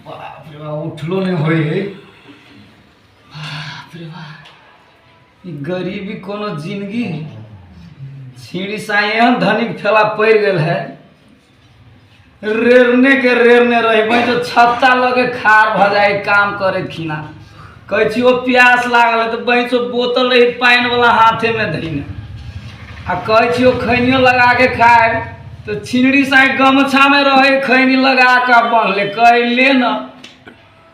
बाप रे बाप, उठलो नहि होइ है। बाप रे बाप, ई गरीबी कोनो जिंदगी छीड़ी सा एहन धनिक फेला पड़ि गेल है, रेरने के रेरने रही जो छत्ता लगे खार भऽ जाय काम करे खिना। कहै छी ओ प्यास लागल है तऽ बैंचो बोतल रही पानि वाला हाथे में धइने, आ कहै छी ओ खैनियो लगा के खाए तऽ छिनरी साइ गमछा में रहे खैनी लगा के बन्हले। कहले न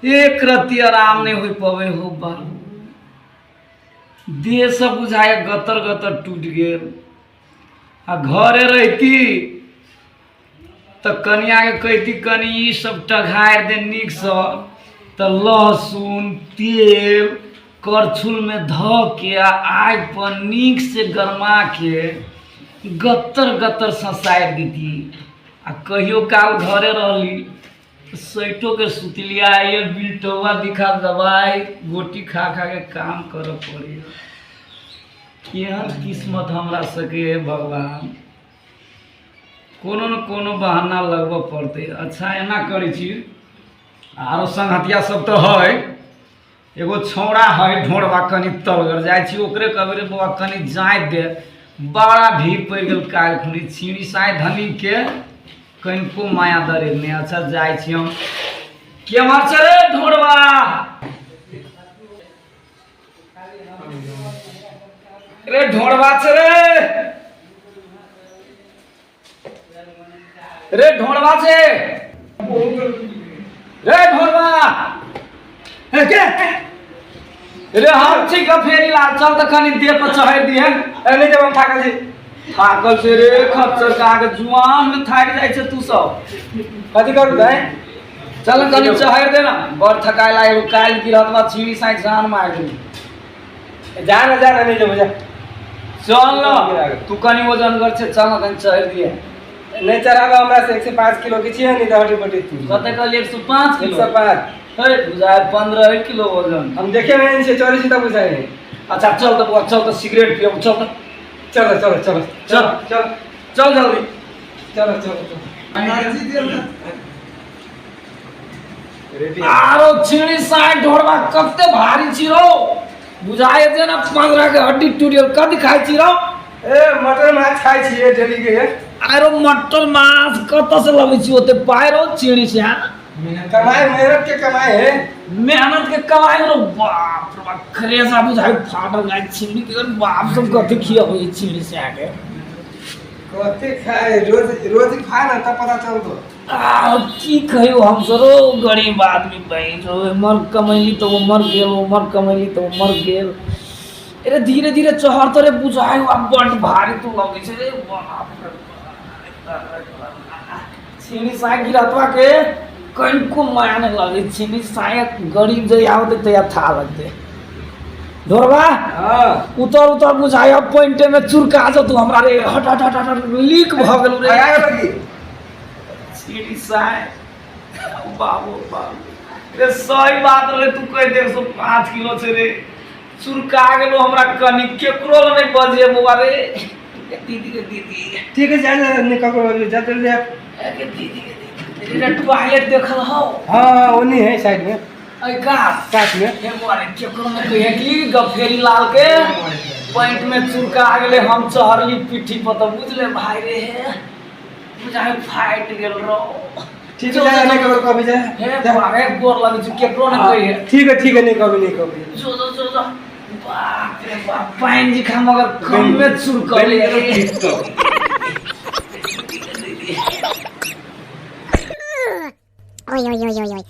एक रत्ती आराम नहीं हो पवे हो बा, देह सब बुझाए गतर गतर टूट गेल। आ घरे रहती तऽ कनियाके कहती कनि ई सब टघारि दे नीकसँ, तऽ लहसुन तेल करछुलमे धऽ के आ आगि पर नीक से गरमा के गत्तर गत्तर ससारि देती। आ कहियो काल घरे रहली सैटो के सुतलिया ये बिलटौआ दिखा दवाइ गोटी खा खा के काम करऽ पड़ैए। केहन किस्मत हमरा सबके हे भगवान, कोनो ने कोनो बहाना लगबऽ पड़तै। अच्छा एना करै छी, आरो संगहतिया सब तऽ है, एगो छौड़ा है ढोरबा कनि तलगर, जाइ छी ओकरे कहबै रे बौआ कनि जाँति दे, बड़ा भीड़ पड़ि गेल काल्हि खुनी छीनी साँइ धनीके कनिको माया दरे नहि। अच्छा जाइ छी हम, केम्हर छै रे ढोरबा? रे ढोरबा छै रे, रे ढोरबा छै रे ढोरबा के रे, हम छी गफेरी लाल, चल तऽ कनि देह पर चढ़ि दिहे। ए, नहि जब हम थाकल छी। थाकल छै रे खच्चर का के जुआन में थाकि जाइ छै तू सब। कथी करू दाइ? चल कनि चढ़ि दे ना, बड़ थकाय लागल, काल्हि गिरहत बा छीड़ी साइड जान मारि देली। जा ना जा ना, नहीं जब जा। चल न तू कनि वजनगर छै, चल न कनि चढ़ि दिहे। नहीं चढ़ाबा हमरा से 105 किलो के छियै, नहीं तऽ हटी पटी तू। कते कहली? 105 किलो? 105। अरे बुझाय 15 किलो वजन। हम देखे नहीं छियै, चढ़ै छी तब बुझाय है। अच्छा चल तऽ बौआ, चल तऽ सिगरेट पियब, चल तऽ। चलो चलो चलो। चल। चल। चल जल्दी। चलो चलो चलो। आरो छिड़ी साइड ढोरबा कते भारी छी रौ, बुझाय जे ना 15 के हड्डी टूट गेल। कथी खाइ छी रौ? ए मटन माछ खाइ छियै डेली के। आरो मटन माछ कतऽ से लबै छी ओते पाइ रौ चिड़ी से? कमाई मेहनत के कमाई है। मेहनत के कमाई रो, बाप रे बाप, खरेसा बुझाइ फाटल जाइ छिड़ी के बाप। सब कथी खियाबै छिड़ी से आके? कथी खाए, रोज रोज खा ना तब पता चल दो। आ की कहियो, हम सरो गरीब आदमी बहिन जो एम्हर कमैली तऽ उम्हर गेल, उम्हर कमैली तऽ उम्हर गेल। अरे धीरे धीरे चढ़ तो रे, बुझाइ आब बड्ड भारी तू लगै छै रे। बाप रे बाप, सीढ़ी साय गिरहतवा के कनिको माया नहि लगै। सीढ़ी साय गरीब जहिया होतै तहिया था लगतै। ढोरबा हाँ उतर उतर, बुझाइ अब पैंटे में चुरका जतू हमरा रे। हट हट हट हट, लीक भऽ गेल रे। आया लगी सीढ़ी साय बाबू बाबू रे, सही बात रे, तू कहि दे 105 किलो छै रे, चुरका गेलो हमरा। कनि केकरो लग नहि बजे बौआ रे। दीदी रे दीदी। ठीक है, जा जा, नहीं ककरो जा, चल जा। अरे दीदी रे दीदी रे, टॉयलेट देखल हौ? हाँ, वो नहीं है साइड में। अइ कात? कात में। हे बौआ रे, केकरो नहि कहिए कि गफेरी लाल के पैंट में चुरका गेलै, हम चढ़ली पीठी पर तऽ बुझले भाई रे, बुझाइ फाटि गेल रौ। ठीक है, जा, नहीं ककरो कभी जा। हे जा। बौआ रे, गोर लगै छै, केकरो नहि कहिए। ठीक है ठीक है, नहीं कभी नहीं कभी। जो जो जो जो, बाप रे बाप, पानि जिखा मगर कमे चुरकलै। Oi, oi, oi, oi, oi.